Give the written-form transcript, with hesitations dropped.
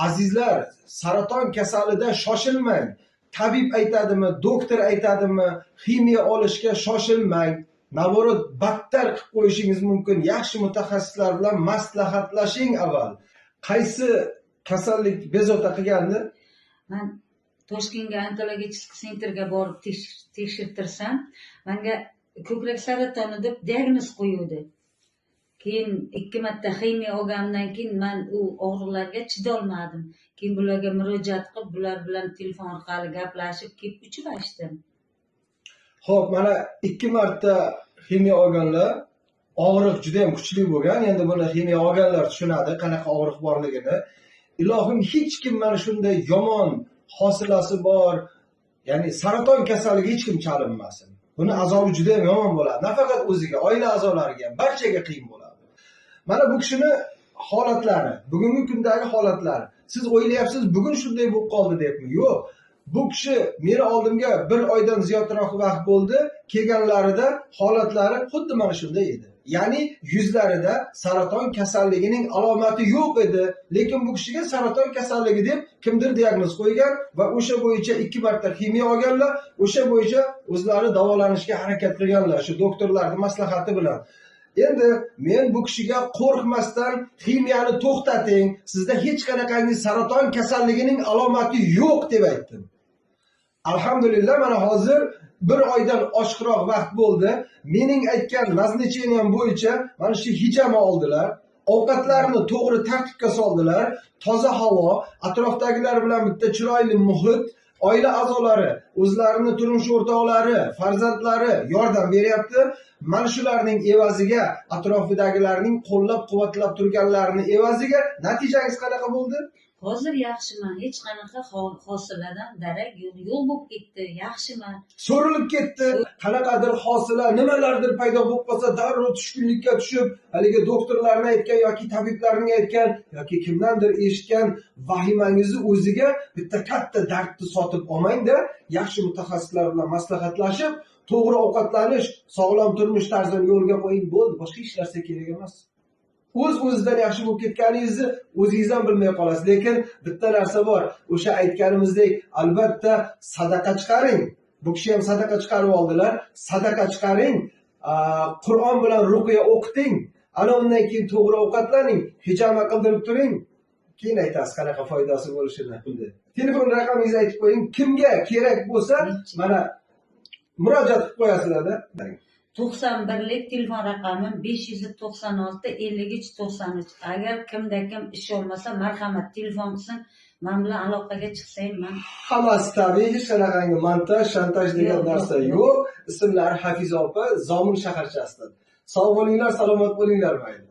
Azizlar, saraton kasalida shoshilmang. Tabib aytadimi, doktor aytadimi, ximiya olishga shoshilmang. Наоборот, battar qilib qo'yishingiz mumkin. Yaxshi mutaxassislar bilan maslahatlashing avval. Qaysi kasallik bezovta qilgandi? Man Toshkentga онкологический центр ga borib tekshirtirsam, manga ko'krak saratoni deb diagnoz qo'yuvdi. Keyin ikki marta ximiya olganimdan keyin man u og'riqlarga chidolmadim. Keyin bularga murojaat qilib, bular bilan telefon orqali gaplashib, kelib uchrashdim. Xo'p, mana ikki marta ximiya olganlar, og'riq juda ham kuchli bo'lgan. Endi buni ximiya olganlar tushunadi, qanaqa og'riq borligini. Ilohim, hech kim mana shunday yomon hosilasi bor, ya'ni saraton kasaliga hech kim chalinmasin. Buni azobi juda ham yomon bo'ladi. Nafaqat o'ziga, oila a'zolariga ham, barchaga qiyin bo'ladi. Mana bu kishini holatlari, bugungi kundagi holatlari. Siz o'ylayapsiz, bugun shunday bo'lib qoldi debmi? Yo'q. Bu kishi meni oldimga bir oydan ziyodroq vaqt bo'ldi, kelganlarida holatlari xuddi mana shunday edi. Ya'ni yuzlarida saraton kasalligining alomati yo'q edi, lekin bu kishiga saraton kasalligi deb kimdir diagnoz qo'ygan va o'sha bo'yicha ikki marta ximiya olganlar, o'sha bo'yicha o'zlari davolanishga harakat qilganlar shu doktorlarning maslahati bilan. Endi men bu kishiga qo'rqmasdan ximiyani to'xtating, sizda hech qanaqangi saraton kasalligining alomati yo'q deb aytdim. Alhamdulillah, mana hozir bir oydan oshiqroq vaqt bo'ldi. Mening aytgan назначение m bo'yicha mana shu hijama oldilar. Ovqatlarni to'g'ri tartibga soldilar. Toza havo, atrofdagilar bilan bitta chiroyli muhit, oila a'zolari, o'zlarini turmush o'rtoqlari, farzandlari yordam beryapti. Mana shularning evaziga, atrofidagilarning qo'llab-quvvatlab turganlarini evaziga natijangiz qanaqa bo'ldi? Hozir yaxshiman, hech qanaqa hosiladan darak yo'q, yo'q bo'lib ketdi, yaxshiman. So'rilib ketdi. Qanaqadir hosila, nimalardir paydo bo'lib qolsa, darrov tushkunlikka tushib, haligi doktorlarni aytgan yoki tabiblarning aytgan yoki kimdandir eshitgan vahimangizni o'ziga bitta katta dardni sotib olmangda, yaxshi mutaxassislar bilan maslahatlashib, to'g'ri ovqatlanish, sog'lom turmush tarzini yo'lga qo'ying, bo'ldi, boshqa hech narsa kerak emas. O'z o'zidan yaxshi bo'lib ketganingizni o'zingiz ham bilmay qolasiz. Lekin bitta narsa bor, o'sha aytganimizdek, albatta sadaqa chiqaring. Bu kishi ham sadaqa chiqarib oldilar. Sadaqa chiqaring, Qur'on bilan ruqya o'qiting. Ana undan keyin to'g'ri ovqatlaning, hijama qildirib turing. Keyin aytasiz qanaqa foydasi bo'lishini. Telefon raqamingizni aytib qo'ying. Kimga kerak bo'lsa, mana murojaat qilib qo'yasizlar-da. 91lik telefon raqamim 596 53 93. Agar kimda kim ishonmasa, marhamat, telefon qilsin, man bilan aloqaga chiqsang, man Hammasi tabiiy, hech qanaqangi montaj, shantaj degan Yo'q, narsa yo'q, yo'q. Ismlari Hafiza opa, Zomin shaharchasidan. Sog' bo'linglar, salomat bo'linglar, mayli.